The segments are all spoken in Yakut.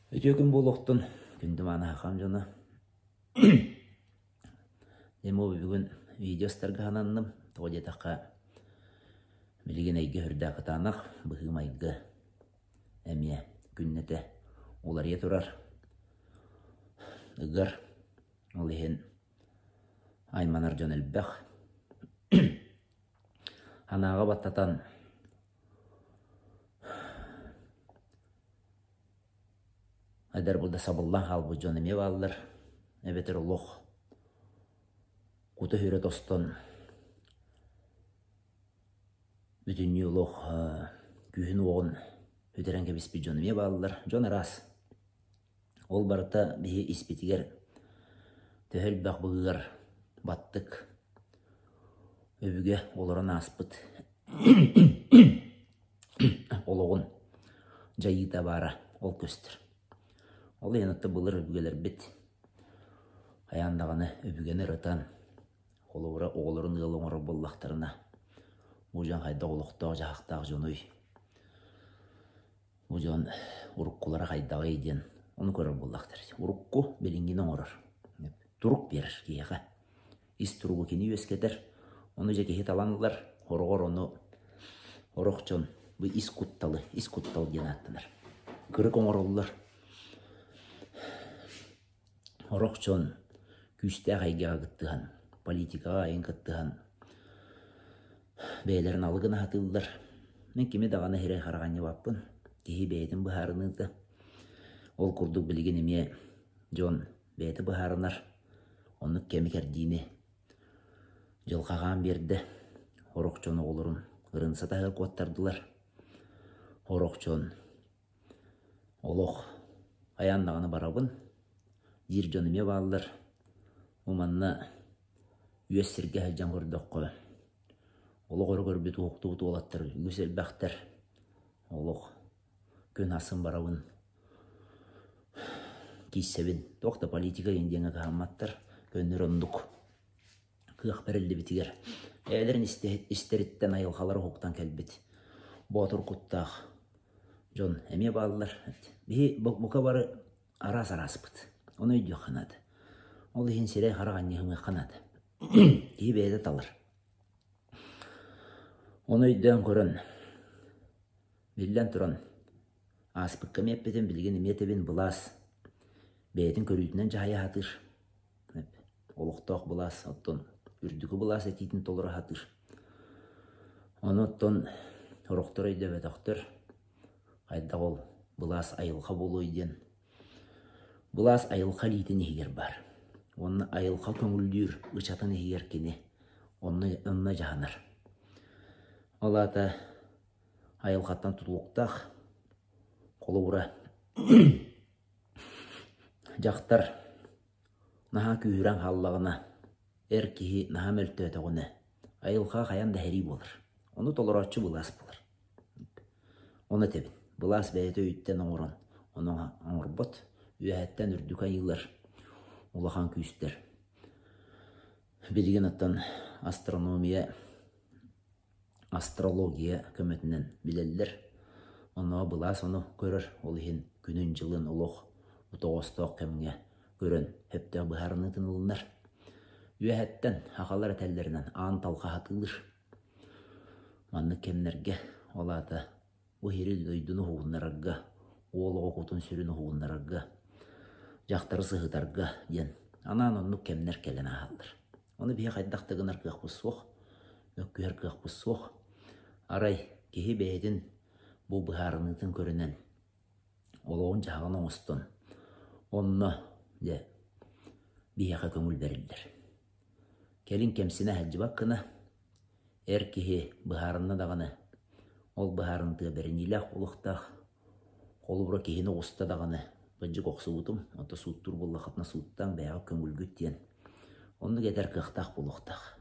Үтүө күн буолуохтун, күндү мааны хахам дьоно. Демо бүгүн видео ыстарга сананным. Тоҕо диэтэххэ, билигин эйгэ үрдээх кытаанах, быһыы-майгы эмиэ күннэтэ уларыйа турар. Ыгар, ол иһин айманар дьон элбэх. Санааҕа баттатан Эдэр да сабыллан хаалбыт дьон эмиэ бааллар, эбэтэр олох кута-сүрэ тостон бүтүннүү олох күүһүн-уоҕун сүтэрэн кэбиспит дьон эмиэ бааллар. Дьон араас. Ол барыта биһи испитигэр төһө элбэх быгыгар баттык өбүгэ олорон ааспыт олоҕун дьайыыта баара ол көстөр. Ол иһин оттон былыр өбүгэлэрбит хайаан даҕаны өбүгэни ырытан, холобура оҕолорун ыал оҥорор буоллахтарына, бу дьон хайдах олохтоох-дьаһахтаах дьонуй, бу дьон уруккулара хайдаҕый диэн ону көрөр буоллахтар. Урукку билиҥҥини оҥорор, турук биэрэр киһиэхэ. Ис туругу кини үөскэтэр, ону дьэ киһи талан ылар, хороҕор ону орох дьон бу ис кутталы, ис куттал диэн ааттанар. Кырык оҥороллор. Орох дьон күүстээх эйгэҕэ кыттыһан, политикаҕа айан кыттыһан бэйэлэрин алыгын аһатыыллар. Мин кими даҕаны сирэй хараҕанньыбаппын, киһи бэйэтин быһаарыныыта. Ол курдук билигин эмиэ дьон бэйэтэ быһаарынар, оннук кэми-кэрдиини дьылҕаҕаан биэрдэ. Сорох дьон оҕолорун ырынса таһыгар куоттардылар. Сорох дьон олох хайаан даҕаны барабын диир дьон эмиэ бааллар. Бу манна үөс сиргэ сылдьан көрдөххө, олох өрө көрбүт уһуктубут уолаттар үгүс элбэхтэр. Олох күн ахсын барабын, кииссэбин. Туох да политика диэн диэҥҥэ кыһамматтар, көннөрү оннук кыах бэриллибитигэр бэйэлэрин истэриттэн айылҕалара уһуктан кэлбит боотур куттаах дьон эмиэ бааллар. Биһи бука бары араас арааспыт. Ону өйдүөххэ наада. Ол иһин сирэй-харах анньыһымыахха наада. Киһи бэйэтэ талар. Ону өйдөөн көрөн, Биллэн туран, ааспыкка эмиэ эппитим, билигин эмиэ этэбин, былаас бэйэтин көрүүтүнэн дьаһайа сатыыр. Олохтоох былаас, оттон үрдүкү былаас этиитин толоро сатыыр. Ону оттон сорохтор өйдөөбөтөхтөр, хайдах ол былаас айылҕа буолуой диэн. Былаас айылҕа илиитин иһигэр баар. Уонна айылҕа көҥүллүүр ычатын иһигэр кини онно, онно дьаһанар. Ол аата айылҕаттан тутулуктаах. Холобура, дьахтар наһаа күүһүрэн хааллаҕына, эр киһи наһаа мөлтөөтөҕүнэ, айылҕа хайаан да сэрии буолар. Ону толорооччу былаас буолар. Ону этэбин, былаас бэйэтэ өйүттэн оҥорон, ону оҥорбот, үөһэттэн үрдүк айыылар, улахан күүстэр. Билигин оттон астрономия астрология көмөтүнэн билэллэр. Онно былаас ону көрөр, ол иһин күнүн-дьылын олох тоҕоостоох кэмҥэ көрөн сөптөөх быһаарыныытын ылынар. Үөһэттэн сахалар этэллэринэн аан талҕаһатыылыр. Маннык кэмнэргэ, ол аата бу иһири дойдуну уһугуннарарга, уол оҕо кутун-сүрүн уһугуннарарга, дьахтары сыһытарга диэн анаан оннук кэмнэр кэлэн ааһаллар. Ону биһи хайдах да гынар кыахпыт суох, мөккүһэр кыахпыт суох. Арай киһи бэйэтин бу быһаарыныытын көрүнэн, олоҕун-дьаһаҕын оҥостон, онно дьэ биһиэхэ көҥүл бэриллэр. Кэлин кэмсинэ сылдьыбат гына, эр киһи быһаарынна даҕаны, ол быһаарыныытыгар бэриниилээх буолуохтаах. Холобура киһини оҕуста даҕаны, кырдьык охсубутум, онто сууттуур буоллаххытына сууттааҥ, бэйэҕит көҥүлгүт диэн оннук этэр кыахтаах буолуохтаах.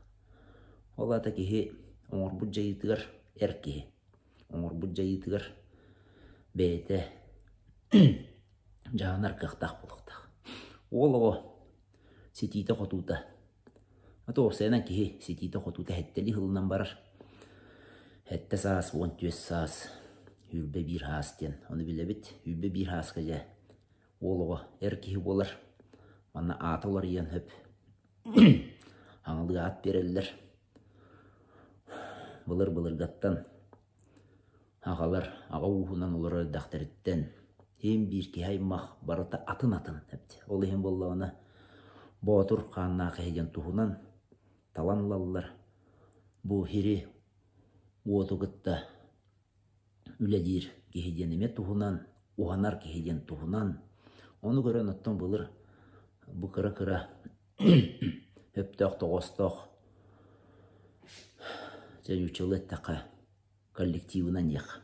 Ол аата киһи оҥорбут дьайыытыгар эр киһи оҥорбут дьайыытыгар бэйэтэ дьаһанар кыахтаах буолуохтаах. Уол оҕо ситиитэ-хотуута А то уопсайынан киһи ситиитэ-хотуута сэттэлии сылынан барар. Сэттэ саас, 14 саас, 21 саас диэн. Ону билэбит. 21 сааска дьэ. Уол оҕо эр киһи буолар. Манна аата уларыйыан сөп. Аҥалыы аат биэрэллэр. Былыр-былыргаттан аҕалар аҕа ууһунан олорор эрдэхтэриттэн иһин биир киһи аймах барыта атын-атын эбит. Ол иһин буоллаҕына боотур хааннаах киһи диэн туһунан талан ылаллар. Бу иһири уоту кытта үлэлиир киһи диэн эмиэ туһунан, уһанар киһи диэн туһунан. Ону көрөн оттон былыр бу кыра-кыра өптөөх тоҕоостоох дьэ нууччалыы эттэххэ коллективынан диэх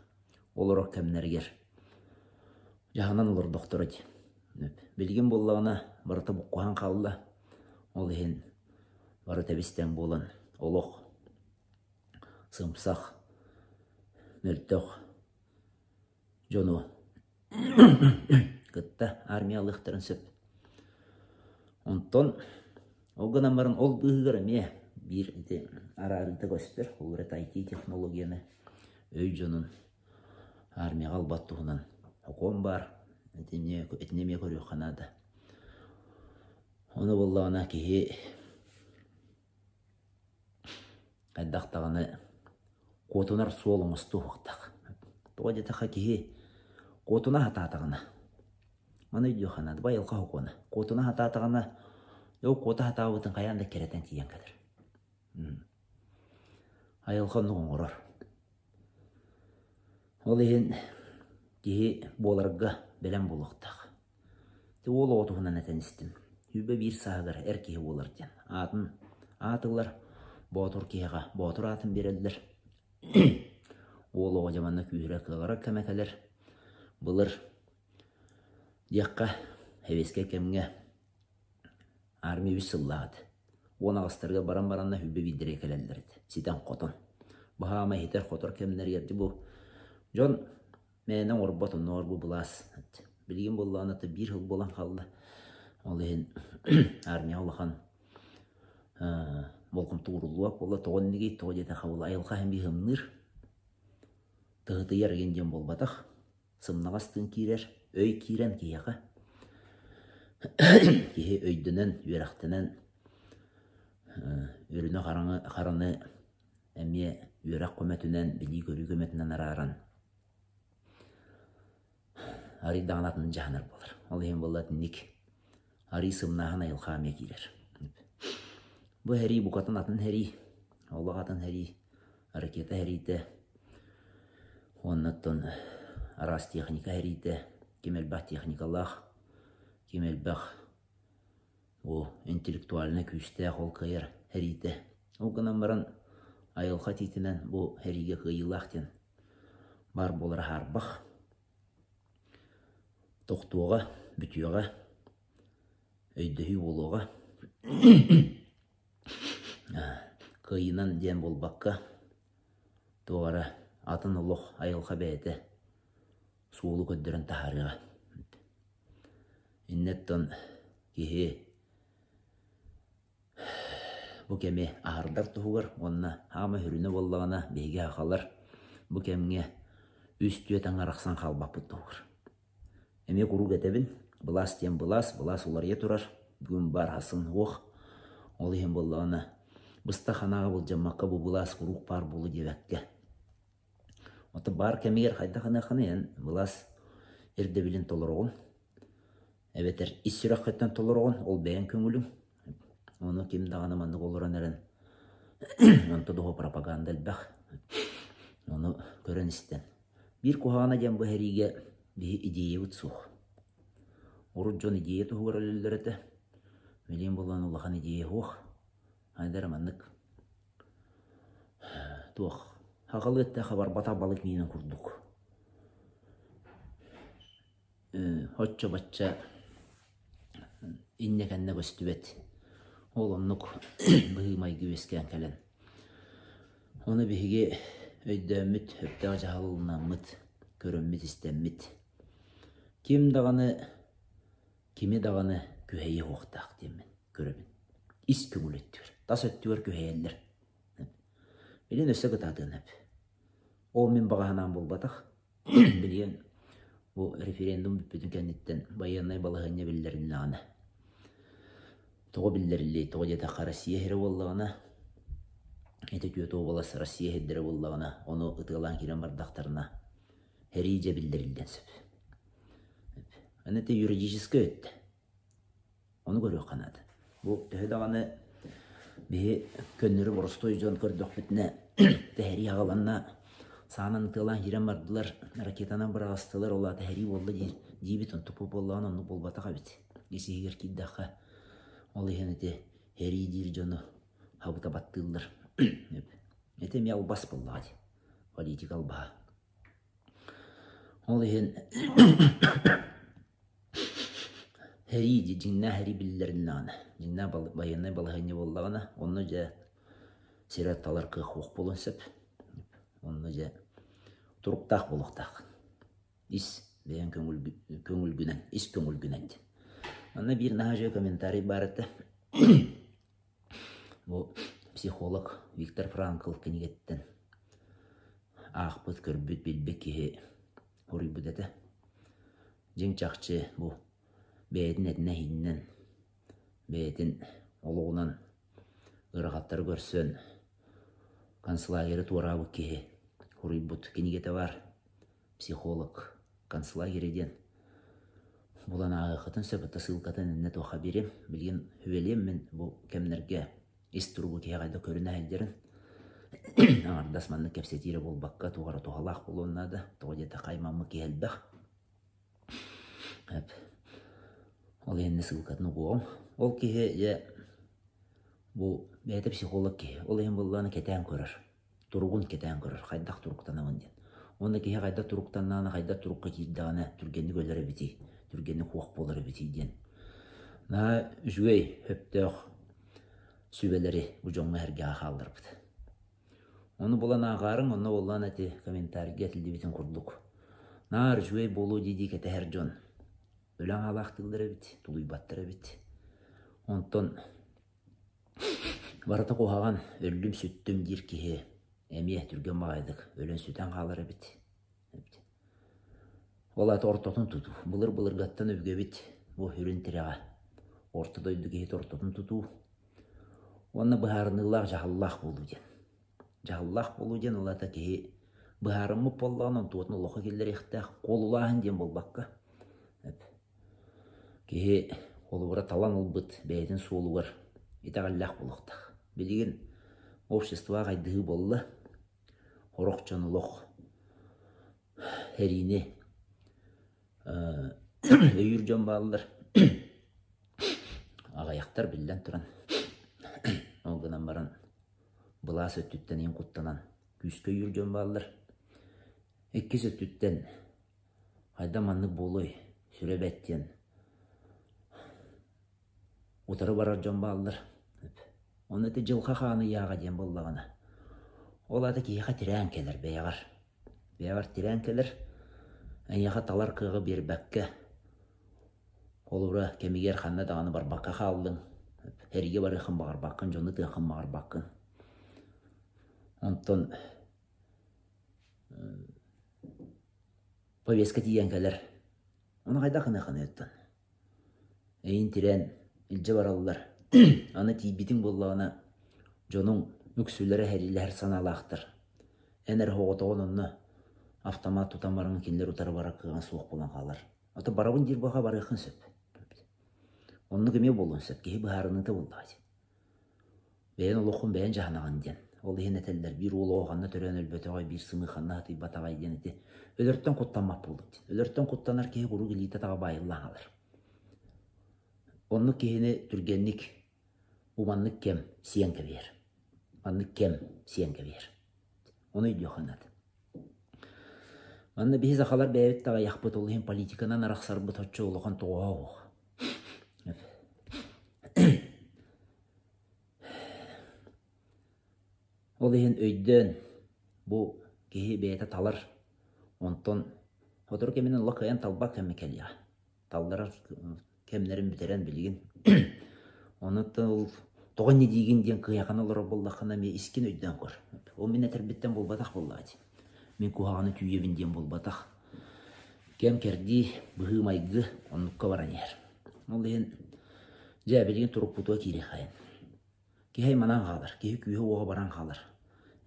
олорор кэмнэригэр дьаһанан олордохторо дии. Билигин буоллаҕына барыта буккуһан хаалла. Ол иһин бары тэбис-тэҥ буолан олох сымсах, мөлтөх дьону кытта армиялыахтарын сөп. Онтон ол гынан баран ол быыһыгар эмиэ биир ити араарыыта көстөр. Ол эрэ IT-технологияны өй дьонун армияҕа ылбат туһунан сокуон баар. Итини, итини эмиэ көрүөххэ наада. Ону буоллаҕына киһи Хайдах даҕаны куотунар суол оҥостуо суохтаах. Тоҕо диэтэххэ киһи куотуна сатаатаҕына, маны өйдүөххэ наада, бу айылҕа сокуона. Куотуна сатаатаҕына, ол куота сатаабытын хайаан да кэрэтэн тиийэн кэлэр. Айылҕа оннук оҥорор. Ол иһин киһи буоларга бэлэм буолуохтаах. Ити уол оҕо туһунан этэн истим. 21 сааһыгар эр киһи буолар диэн. Аатын аат ылар, боотур киһиэхэ боотур аатын биэрэллэр. Уол оҕо дьэ манна күүһүрэ кыаҕырар кэмэ кэлэр. Былыр диэххэ, сэбиэскэй кэмҥэ армия үс сыллаах этэ. 18-тарыгар баран баранна хүббэ биирдэрэ кэлэллэр этэ. Ситэн-хотон. Баһаама иһитэр-хотор кэмнэригэр бу дьон Мээнэ оҥорбот оннооҕор бу былаас билигин буоллаҕына биир сыл буолан хаалла. Ол иһин армия улахан болҕомто ууруллубат буолла. Тоҕо иннигий, тоҕо диэтэххэ буолла айылҕа иһин биһымныыр, тыһытыйар игин диэн буолбатах. Сымнаҕас тыын киирэр, өй киирэн киһиэхэ. Киһи өйдөнөн, үөрэхтэнэн, үрүнэ хараҥы хараны эмиэ үөрэх көмөтүнэн, билии-көрүү көмөтүнэн арааран арый даҕаны атынын дьаһанар буолар. Ол иһин буолла итинник арый сымнааһын айылҕа эмиэ киирэр. Бу сэрии букатын атын сэрии, олох атын сэрии, ракета сэриитэ уонна оттон араас техника сэриитэ, ким элбэх техникалаах, ким элбэх Бу интеллектуальнай күүстээх ол кыайар сэриитэ. Ол гынан баран айылҕа этиитинэн бу сэриигэ кыайыылаах диэн баар буолара хаарбах. Тохтуоҕа, бүтүөҕэ, өйдөһүү буолуоҕа. Кыайыынан диэн буолбакка, туох эрэ атын олох айылҕа бэйэтэ суолу көрдөрөн таһаарыаҕа. Иннэттэн киһи бу кэми аһардар туһугар уонна хаама сүрүнэ буоллаҕына биһиги сахалар бу кэмҥэ үс-түөрт аҥар арахсан хаалбаппыт туһугар. Эмиэ куруук этэбин, былаас диэн былаас, былаас уларыйа турар, бүгүн баар хасын суох. Ол иһин буоллаҕына быстах санааҕа былдьаммакка бу былаас куруук баар буолуо диэбэккэ Оттон баар кэмигэр хайдах гыныаххыный эн былаас ирдэбилин толороҕун эбэтэр ис сүрэххиттэн толороҕун, ол бэйэҥ көҥүлүҥ. Ону ким даҕаны маннык олорон эрэн онто дуһу пропаганда элбэх. Ону көрөн истэн. Биир куһаҕана диэн бу сэриигэ биһи идеябыт суох. Урут дьон идея туһугар өлөллөр этэ. Билигин буолан улахан идея суох. Айдар маннык туох аҕалыы эттэххэ барбатах балык миинин курдук оччо-бачча иннэ-кэннэ көстүбэт. Ол оннук быһыы-майгы үөскээн кэлэн. Ону биһиги өйдөөммүт, сөптөөх дьаһал ылынаммыт, көрөммүт-истэммит ким даҕаны кими даҕаны күһэйиэ суохтаах диэммин көрөбүн. Ис көҥүл өттүгэр, тас өттүгэр күһэйэллэр. Билин өссө кытаатыан сөп. Ол мин баҕа санаам буолбатах. Билигин Бу референдум бүппүтүн кэнниттэн байыаннай балаһыанньа биллэриллэҕинэ, тоҕо биллэриллиэй, тоҕо диэтэххэ Россия сирэ буоллаҕына, ити түөрт уобалас Россия сирдэрэ буоллаҕына, ону ытыалаан киирэн бардахтарына, сэрии дьэ биллэриллиэн сөп. Аны ити юридическай өттө. Ону көрүөххэ наада. Бу төһө даҕаны биһи көннөрү боростуой дьон көрдөхпүтүнэ тэһэрии аҕаланна, саанан ытыалаан киирэн бардылар, ракетанан быраҕыстылар, ол аата эһэрии буолла диир диибит, онтукпут буоллаҕына оннук буолбатах эбит. Ис иһигэр киирдэххэ, ол иһин ити һэрии диир дьону хабыта баттыыллар. Ити эмиэ албас буоллаҕа дии, политика албаһа. Ол иһин Сэрии дии, дьиҥнээх сэрии биллэриннэҕинэ, дьиҥнээх байыаннай балаһыанньа буоллаҕына, онно дьэ сирэ талар кыах суох буолуон сөп. Онно дьэ туруктаах буолуохтаах. Ис бэйэҥ көҥүлгүнэн, ис көҥүлгүнэн диэн. Манна биир наһаа үчүгэй комментарий баар этэ. Бу психолог Виктор Франкл кинигэттэн аахпыт, көрбүт, билбит киһи суруйбут этэ. Дьиҥ чахчы бу бэйэтин этинэ-иһинэн, бэйэтин олоҕунан ыарахаттары көрсөн концлагеры туораабыт киһи суруйбут кинигэтэ баар. Психолог концлагеря диэн булан ааҕыаххытын сөп, это ссылкатын иннэ туохха биэриэм. Билигин сүбэлиэм мин бу кэмнэргэ ис туругу киһи хайда көрүнэ сылдьарын аҥардас маннык кэпсэтиирэ буолбакка туох эрэ туһалаах буолуон наада. Тоҕо диэтэххэ аймаммыт киһи элбэх. Ол иһин ссылкатын угуоҕум. Ол киһи дьэ бу бэйэтэ психолог киһи. Ол иһин буоллаҕына кэтээн көрөр. Туругун кэтээн көрөр. Хайдах туруктанабын диэн. Уонна киһи хайдах туруктаннаҕына, хайдах турукка киирдэҕинэ түргэнник өлөр эбитий, түргэнник суох буолар эбитий диэн. Наһаа үчүгэй, сөптөөх сүбэлэри бу дьоҥҥо-сэргэҕэ хаалларбыт. Ону булан ааҕаарыҥ, онно буоллаҕына ити комментарийга этиллибитин курдук наар үчүгэй буолуо дии-дии кэтэһэр дьон өлө аҥаалаахтыыллар эбит, тулуйбаттар эбит. Онтон барыта куһаҕан, өллүм-сүттүм диир киһи эмиэ түргэн баҕайытык өлөн-сүтэн хаалар эбит. Ол аата ортотун тутуу. Былыр-былыргаттан өбүгэбит бу сүрүн тирэҕэ. Орто дойду киһитэ ортотун тутуу. Уонна быһаарыныылаах дьаһаллаах буолуу диэн. Дьаһаллаах буолуу диэн ол аата киһи быһаарыммыт буоллаҕына онтуотун олоххо киллэриэхтээх куолулааһын диэн буолбакка киһи холобура талан ылбыт бэйэтин суолугар итэҕэллээх буолуохтаах. Билигин обществоҕа хайдыһыы буолла. Сорох дьон олох сэриини өйүүр дьон бааллар. Аҕыйахтар биллэн туран. Ол гынан баран былаас өттүттэн иһин куттанан күүскэ өйүүр дьон бааллар. Иккис өттүттэн хайда маннык буолуой, сүрэ бэт диэн утары барар дьон бааллар. Ону ити дьылҕа хаан ыйааҕа диэн буоллаҕына, ол аата киһиэхэ тирээн кэлэр бэйэҕэр. Бэйэҕэр тирээн кэлэр, эйиэхэ талар кыаҕы биэрбэккэ, холобура, кэмигэр ханна даҕаны барбакка хааллыҥ, эригэ барыаххын баҕарбаккын, дьону тыаххын баҕарбаккын. Онтон повестка тиийэн кэлэр. Ону хайдах гыныаххыный оттон? Эйин тирээн илдьэ бараллар. Аны тиийбитиҥ буоллаҕына, дьонуҥ үксүлэрэ сэриилэһэр санаалаахтар. Эн эрэ соҕотоҕун онно автомат тутан баран кинилэр утары барар кыаҕыҥ суох буолан хаалар. Ото барабын диир буоллахха барыаххын сөп. Оннук эмиэ буолуон сөп. Киһи быһаарыныыта буоллаҕа дии. Бэйэн олоххун бэйэн дьаһанаҕын диэн. Ол иһин этэллэр, биир уол оҕо ханна төрөөн өлбөтөҕөй, биир сымыы ханна сытыйбатаҕай диэн ити. Өлөртөн куттаммат буоллун диэн. Өлөртөн куттанар киһи куруук илиитэ-атаҕа баайыллан хаалар. Оннук киһини түргэнник бу маннык кэм сиэн кэбиһэр. Маннык кэм сиэн кэбиһэр. Ону өйдүөххэ наада. Манна биһи сахалар бэйэбит таҕайахпыт, ол иһин политиканан арахсарбыт оччо улахан тоҕооһо суох. Ол иһин өйдөөн, бу киһи бэйэтэ талар, онтон сотору кэминэн олох кыайан талбат кэмэ кэлиэҕэ. Талларар кэмнэрин бүтэрэн билигин. Онуттан ол тоҕо инньэ диигин диэн кыайаҕына олорор буоллаххына эмиэ искин өйдөөн көр. Ол мин этэрбиттэн буолбатах буоллаҕа дии. Мин куһаҕаны түүйэбин диэн буолбатах. Кэм-кэрдии, быһыы-майгы оннукка баран иһэр. Ол иһин дьэ билигин турукпутугар киириэххэйин. Киһи айманан хаалар, киһи күүһэ-уоҕа баран хаалар.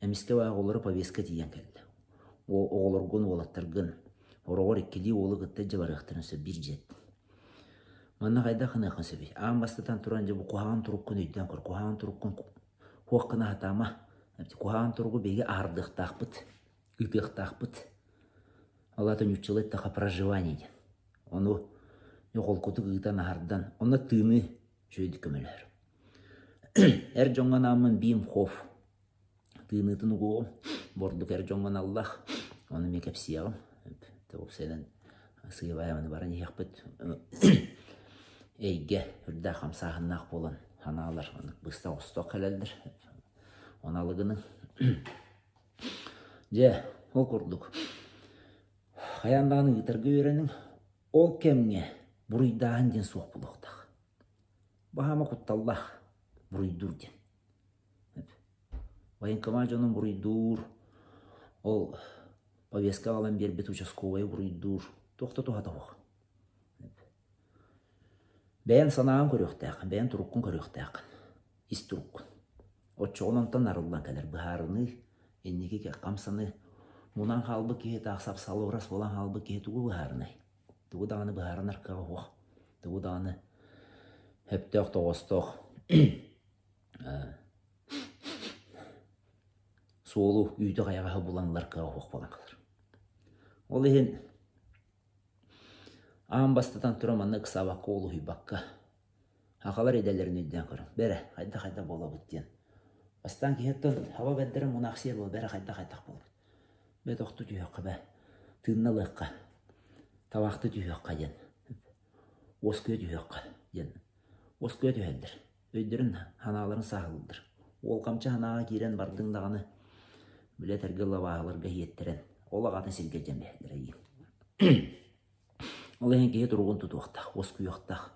Эмискэ оҕолоро повестка тиийэн кэллэ. Оҕолоргун, уолаттаргын хороҕор иккилии уолу кытта илдьэ барыахтарын сөп биир дьиэттэн. Манна хайдах гыныаххын сөбүй? Аан бастатан туран дьэ бу куһаҕан туруккун өйдөөн көр, куһаҕан туруккун хуох гына сатаама. Куһаҕан туругу биһиги аһардыахтаахпыт, ыытыахтаахпыт. Ол аата нууччалыы эттэххэ проживание диэн. Ону холкутук ыытан аһардан, онно тыыныы үчүгэйдик көмөлөһөр. Эр дьоҥҥо анааммын Бим Хоф тыыныытын угуоҕум, бордук эр дьоҥҥо аналлаах, ону эмиэ кэпсиэҕим. Уопсайынан сыыйабайаманы баран иһиэхпит. Эйгэ үрдээх хамсааһыннаах буолан санаалар быстах-остох кэлэллэр. Ону алыгыныҥ. Дьэ, ол курдук. Хайаан даҕаны ыытарга үөрэниҥ. Ол кэмҥэ буруйдааһын диэн суох буолуохтаах. Баһаама кутталлаах буруйдуур диэн. Военкомат дьонун буруйдуур, ол повестка аҕалан биэрбит участковайы буруйдуур туох да туһата суох. Бэйэҥ санааҕын көрүөхтээххин, бэйэҥ туруккун көрүөхтээххин, ис туруккун. Оччоҕуна онтон арыллан кэлэр быһаарыныы, инники хамсаныы. Мунан хаалбыт киһи таах сапсалыгырас буолан хаалбыт киһи тугу быһаарынай? Тугу даҕаны быһаарынар кыаҕа суох. Тугу даҕаны сөптөөх тоҕоостоох суолу үүтү-хайаҕаһы булан ылар кыаҕа суох буолан хаалар. Ол иһин аан бастатан туран манна ыксаабакка, олуһуйбакка сахалар идэлэрин өйдөөн көрүҥ. Бэрэ, хайдах-хайдах буолабыт диэн. Бастаан киһи оттон хаба бэрдэрэ мунаахсыйар буол, бэрэ хайдах-хайдах буолабыт. Бэ тохтуу түһүөххэ бэ, тыынна ылыахха, табаахтыы түһүөххэ диэн, уоскуйа түһүөххэ диэн. Уоскуйа түһэллэр. Өйдөрүн, санааларын сааһылыыллар. Уолҕамчы санааҕа киирэн бардыҥ даҕаны, били этэргэ лабааһыларга иһиэттэрэн, ол аҕатын сиргэ дьэн биһэллэр эйиин. Ол иһин киһи туругун тутуохтаах, уоскуйуохтаах.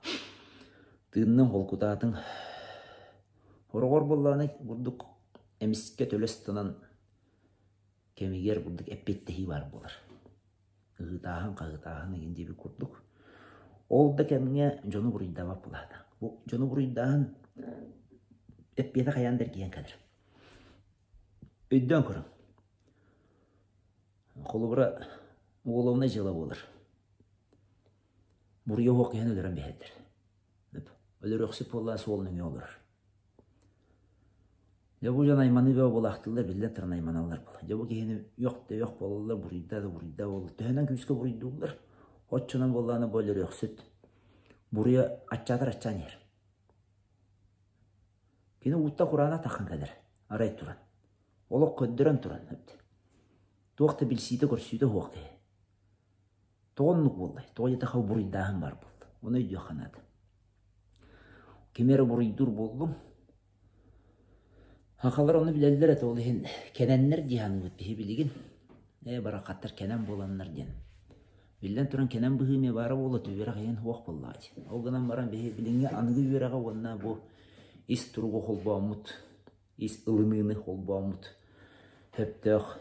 Тыынныҥ, холкутаатыҥ. Хороҕор буоллаҕына бурдук эмискэ төлө ыстанан кэмигэр бурдук эппиэттэһии баар буолар. Ыһыытааһын, хаһыытааһын игин диэбит курдук. Ол да кэмҥэ дьону буруйдаабат буолаата. Бу дьону буруйдааһын эппиэтэ хайаан да эргийэн кэлэр. Өйдөөн көрүҥ. Холобура, уголовнай дьыала буолар. Буруйа суох киһини өлөрөн биһэллэр. Өлөрүөхсүт буоллаа суол нөҥүө олорор. Дьэ бу дьон айманыы бөҕө буолаахтыыллар, биллэн туран айманаллар буолар. Дьэ бу киһини үөх да үөх буолаллар, буруйдаа да буруйдаа буолаллар. Төһөнөн күүскэ буруйдууллар, оччонон буоллаҕына бу өлөрүөхсүт буруйа аччаатар аччаан иһэр. Кини уутта кураана таххан кэлэр, арай туран. Олох көрдөрөн туран туох да билсиитэ-көрсүүтэ суох киһи. Тоҕо оннук буоллай? Тоҕо диэтэххэ буруйдааһын баар буолла. Ону өйдүөххэ наада. Кими эрэ буруйдуур буоллум. Сахалар ону билэллэр этэ, ол иһин кэнэннэр дии саныыбыт биһи билигин. Ээ, барахаттар кэнэн буоланнар диэн. Биллэн туран кэнэн быһыы эмиэ баара буолуо, үөрэх иһин суох буоллаҕа дии. Ол гынан баран биһи билиҥҥи аныгы үөрэҕи уонна бу ис туругу холбооммут, ис ылыныыны холбооммут сөптөөх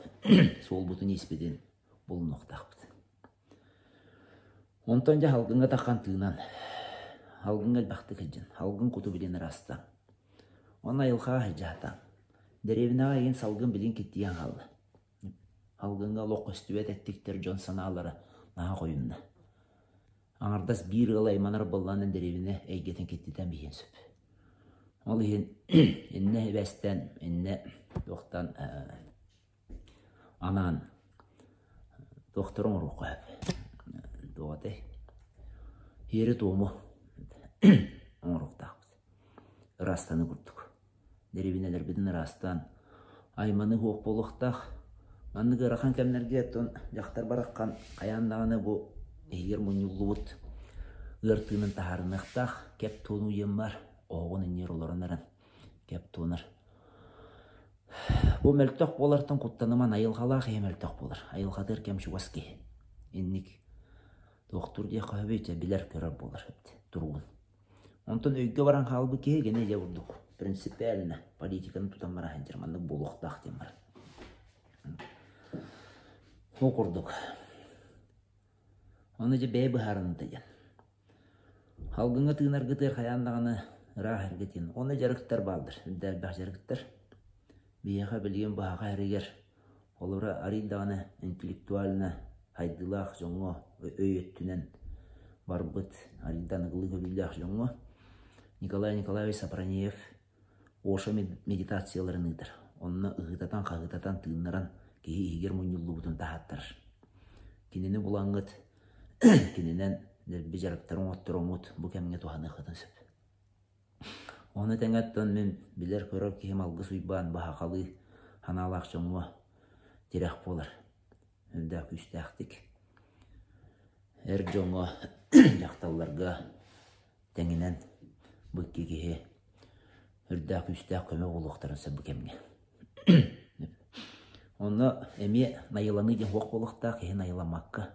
суолбутун ииспитин булунуохтаахпыт. Онтон дьэ салгыҥҥа таххан тыынан, салгыҥҥа элбэхтик сылдьан, салгын куту билин ыраастаан. Онно айылҕаҕа сылдьаатаҥ. Дэриэбинэҕэ эйигин салгын билин киттийэн хаалла. Салгыҥҥа олох көстүбэт эттиктэр дьон санаалара наһаа хойунна. Аҥардас биир ыал айманар буоллаҕына дэриэбинэ эйгэтин киттитэн биһиэн сөп. Ол иһин иннэ эбэстэн, иннэ туохтан анаан туохтары оҥоруохха сөп. Туох этэй? Сиэри-туому оҥоруохтаахпыт. Ыраастаныы курдук. Дэриэбинэлэрбитин ыраастаан айманыы суох буолуохтаах. Маннык ыарахан кэмнэргэ оттон дьахтар бараххан хайаан даҕаны бу иһигэр мунньуллубут ыар тыынын таһаарыныахтаах. Кэп туонуу диэн баар. Оһоҕун иннигэр олорон эрэн кэп туонар. Бу мөлтөх буолартан куттаныман, айылҕалаах ийэ мөлтөх буолар. Айылҕатыгар кэм чугас киһи. Инник туохтуур диэххэ сөбүй, чэ билэр-көрөр буолар эбит туругун. Онтон өйгө баран хаалбыт киһи гэнэ дьэ курдук принципиально политиканы тутан бара сылдьар маннык буолуохтаах диэн баран. Ол курдук. Ону дьэ бэйэ быһаарыныта диэн. Салгыҥҥа тыынаргытыгар хайаан даҕаны ыраах эргитин. Уонна дьарыктар бааллар, үрдэ элбэх дьарыктар. Биһиэхэ билигин баһаҕа эригэр холобура арыый даҕаны интеллектуально сайдыылаах дьоҥҥо өй өттүнэн барбыт арыый да аныгылыы көрүүлээх дьоҥҥо Николай Николаевич Сапранеев Оша медитацияларын ыытар. Онно ыһыытатан-хаһыытатан тыыннаран киһи иһигэр мунньуллубутун таһааттарар. Кинини булаҥҥыт кининэн дэлби дьарыктары оҥоттороҥҥут бу кэмҥэ туһаныаххытын сөп. Ону тэҥэ оттон мин билэр-көрөр киһим Алгыс Уйбаан баһахалыы санаалаах дьоҥҥо тирэх буолар. Үрдээх күүстээхтик. Эр дьоҥҥо, дьахталларга тэҥинэн бу икки киһи үрдээх күүстээх көмө буолуохтарын сөп бу кэмҥэ. Онно эмиэ найыланыы диэн суох буолуохтаах, киһи найыламмакка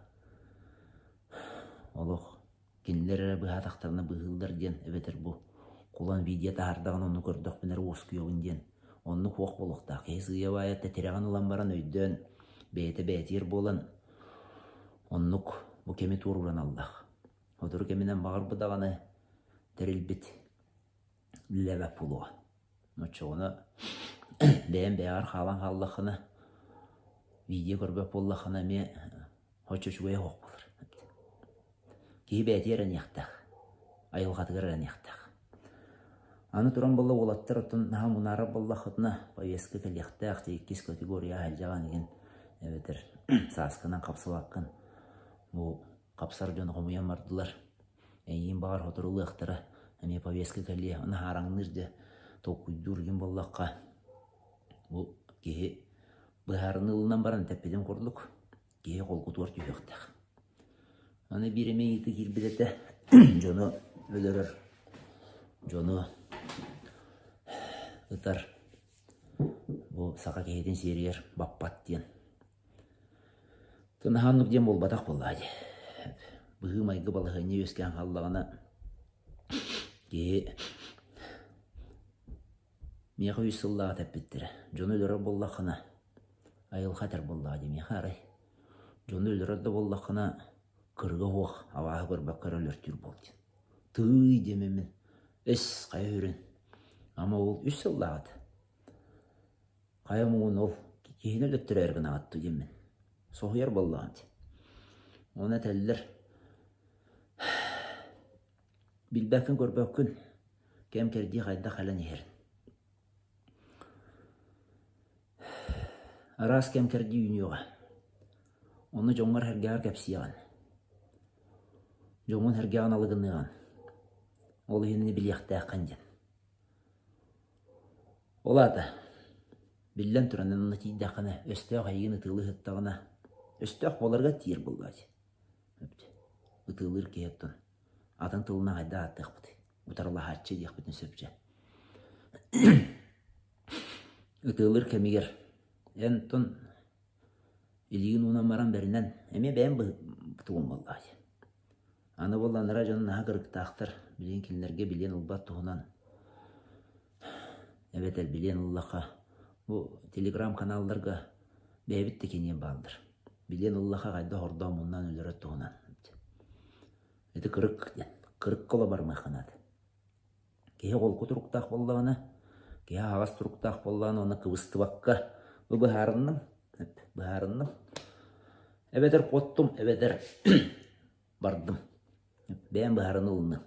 олох кинилэр эрэ быһаатахтарына быыһыыллар диэн эбэтэр бу кулан видео таһаардаҕына ону көрдөхпүнэ эрэ уоскуйабын диэн оннук суох буолуохтаах. Киһи сыыйа-баайа тирэҕин ылан баран өйдөөн бэйэтэ бэйэтигэр буолан оннук бу кэми туорууран аллах. Сотору кэминэн баҕарбыт даҕаны тэрилбит үлэлээбэт буолуоҕа. Оччоҕуна бэйэм бэйэҕэр хаалан хааллаххына, видео көрбөт буоллаххына эмиэ оччо үчүгэйэ суох буолар. Киһи бэйэтигэр эрэниэхтээх, айылҕатыгар эрэниэхтээх. Аны туран буолла уолаттар оттон наһаа мунаарар буоллаххытына повестка кэлиэхтээх дии иккис категорияҕа сылдьаҕын игин эбэтэр сааскынан хапсыбаккын бу хапсар дьону хомуйан бардылар. Эйиин баҕар сотору ылыахтара, эмиэ повестка кэлиэ, ону хаараҥныыр дьэ толкуйдуур игин буоллахха бу киһи быһаарыныы ылынан баран тэппитин курдук киһи холкутугар түһүөхтээх. Аны биир эмэ ыйытыы киирбит этэ дьону өлөрөр, дьону ытар бу саха киһитин сиэригэр баппат диэн. Наһаа диэн буолбатах буоллаҕа дии. Быһыы-майгы балаһыанньа үөскээн хааллаҕына киһи миэхэ үс сыллааҕыта эппиттэрэ. Дьону өлөрөр буоллаххына айылҕа этэр буоллаҕа дии миэхэ арай. Дьону өлөрөр да буоллаххына кырга суох абааһы көрбөккө эрэ өлөртүүр буол диэн. Тыый диэммин эс хайа үрүн. Ама ол үс сыллааҕыта. Хайа муҥун ол киһини өлөттөрөөр гынаҕыт дуу диэммин. Соһуйар буоллаҕым дии. Ону этэллэр билбэккин-көрбөккүн кэм-кэрдии хайдах кэлэн иһэрин. Араас кэм-кэрдии үүнүөҕэ. Ону дьоҥҥор-сэргэҕэр кэпсиэҕин. Дьоҥҥун-сэргэҕин алыгыныаҕын. Ол иһин ини билиэхтээххин диэн. Ол аата, биллэн туран, онно тиийдэххинэ, өстөөх эйигин ытыалыы сыттаҕына, өстөөх буоларга тиийэр буоллаҕа дии. Ытыалыыр киһи оттон атын тылынан хайдах ааттыахпытый? Утарылаһааччы диэхпитин сөп дьэ. Ытыалыыр кэмигэр эн оттон илиигин уунан баран бэринэн эмиэ бэйэм тугум буоллаҕа дии. Аны буолла анараа дьон наһаа кырыктаахтар, билигин кинилэргэ билиэн ылбат туһунан эбэтэр билиэн ыллахха бу телеграм-каналларга бэйэбит да киниэн бааллар. Билиэн ыллахха хайдах ордоон муннан өлөрөр туһунан. Ити кырык диэн. Кырыкка оло барымыахха наада. Киһи холку туруктаах буоллаҕына, киһи аһаҕас туруктаах буоллаҕына уонна кыбыстыбакка бу быһаарынным, быһаарынным. Эбэтэр куоттум, эбэтэр бардым. Бэйэм быһаарыны ылынным.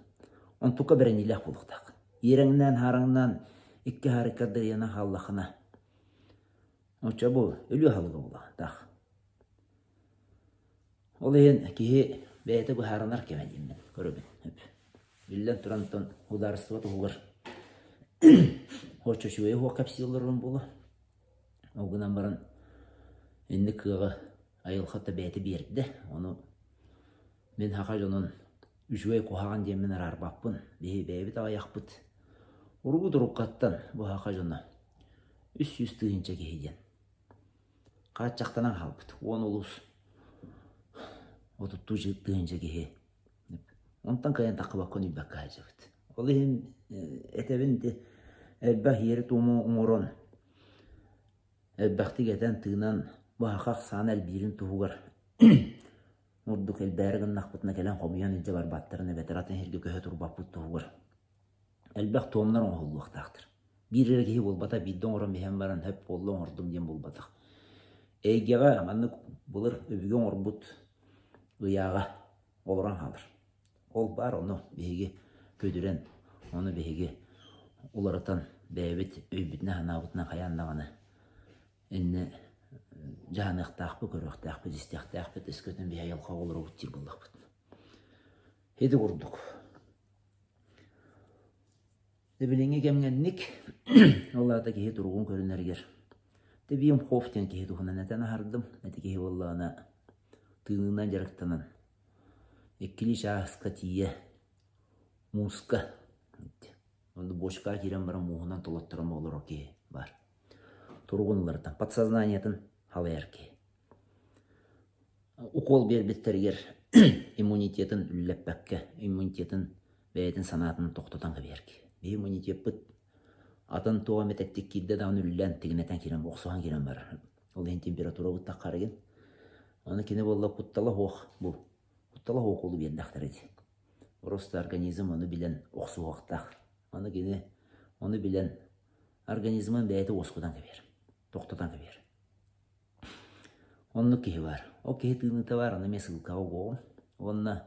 Онтукка бэриниилээх буолуохтаах. Иэрэҥнээн-хаараҥнаан икки хаарыкка дырыйанан хааллаххына, оччо бу өлүү аһылыга буолуохтаах. Ол иһин киһи бэйэтэ быһаарынар кэмэ диэммин көрөбүн. Биллэн туран, оттон судаарыстыба туһугар оччо үчүгэйи суох кэпсии олорорум буолуо. Ол гынан баран инник кыаҕы айылҕа да бэйэтэ биэрдэ. Ону мин саха дьонун үчүгэй куһаҕан диэммин араарбаппын. Биһи бэйэбит аҕыйахпыт. Урукку туруккаттан бу саха дьоно 300 000 киһи диэн хааччахтанан хаалбыт. Уон улуус отуттуу тыһыынча киһи. Онтон кыайан таххыбакка өнүйбэккэ сылдьабыт. Ол иһин этэбин ити элбэх иэри-туому оҥорон, элбэхтик этэн-тыынан бу саха ахсаана элбиирин туһугар. Ордук элбээри гыннахпытына кэлэн хомуйан илдьэ барбаттарын эбэтэр атын сиргэ көһө турбаппыт туһугар элбэх туомнар оҥоһуллуохтаахтар. Биир эрэ киһи буолбата, биирдэ оҥорон иһэн баран сөп буолла оҥордум диэн буолбатах. Эйгэҕэ маннык былыр өбүгэ оҥорбут ыйааҕа олорон хаалар. Ол баар ону биһиги көдүрэн, ону биһиги уларытан бэйэбит өйбүтүнэн-санаабытынан хайаан даҕаны иннэ дьаһаныахтаахпыт, көрүөхтээхпит, истиэхтээхпит, өскөтүн биһи айылҕаҕа олоробут диир буоллахпыт. Ити курдук. Дьэ билиҥҥи кэмҥэ инник, ол аата киһи туругун көрүнэригэр Дьэ Вим Хоф диэн киһи туһунан этэн аһардым. Ити киһи буоллаҕына тыынынан дьарыктанан иккилии чааска тиийэ мууска онно бочкаҕа киирэн баран мууһунан толотторон олорор киһи баар. Туругун уларытан, подсознаниетын халайар киһи. Укол биэрбиттэригэр иммунитетын үллэппэккэ, иммунитетын бэйэтин санаатын тохтотон кэбиһэр киһи. Биһи иммунитеппыт атын туох эмэ тэттик киирдэ даҕаны үллэн, тигинэтэн киирэн, охсуһан киирэн барар. Ол иһин температурабыт таххарыгын. Аны кини буолла куттала суох бу. Куттала суох уколу биэрдэхтэрэ дии. Просто организм ону билэн охсуһуохтаах. Аны кини ону билэн организмын бэйэтэ уоскутан кэбиһэр, тохтотон кэбиһэр. Оннук киһи баар. Ол киһи тыыныыта баар, аны эмиэ сылкаҕа угуоҕум. Уонна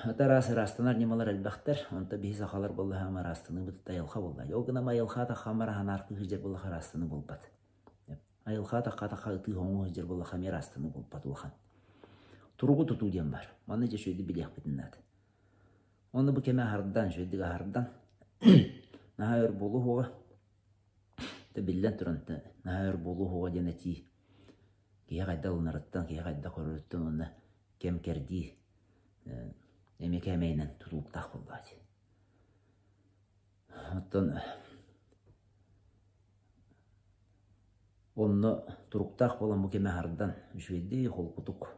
ата араас ыраастанар ньымалар элбэхтэр. Онто биһи сахалар буоллаһаама ыраастаныыбыт айылҕа буолла. Ол гынан айылҕа атахха араһанаартыы сылдьар буоллаха ыраастаныы буолбат. Айылҕа атахха атахха ытыы хоҥуу сылдьар буоллаха эмиэ ыраастаныы буолбат улахан. Туругу тутуу диэн баар. Маны дьэ үчүгэйдик билиэхпитин наада. Онно бу кэми аһардан, үчүгэйдик аһардан, наһаа өр буолуо суоҕа. Биллэн туран, наһаа өр буолуо суоҕа диэн этии киһи хайдах ылынарыттан, киһи хайдах көрөрүттэн уонна кэм-кэрдии эмиэ кээмэйинэн тутулуктаах буоллаҕа дии. Оттон онно туруктаах буолан бу кэми аһардан үчүгэйдик, холкутук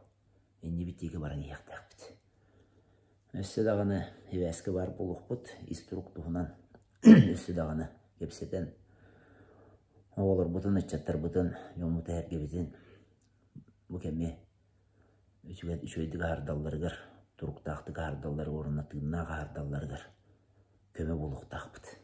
иннибит диэки баран иһиэхтээхпит. Өссө даҕаны сибээскэ баар буолуохпут, ис турук туһунан өссө даҕаны кэпсэтэн оҕолорбутун, ыччаттарбытын, дьоммут-эһэргэбитин бу кэми үчүгэй үчүгэйдик аһардалларыгар, туруктаахтык аһардалларыгар уонна тыыннаах аһардалларыгар көмө буолуохтаахпыт.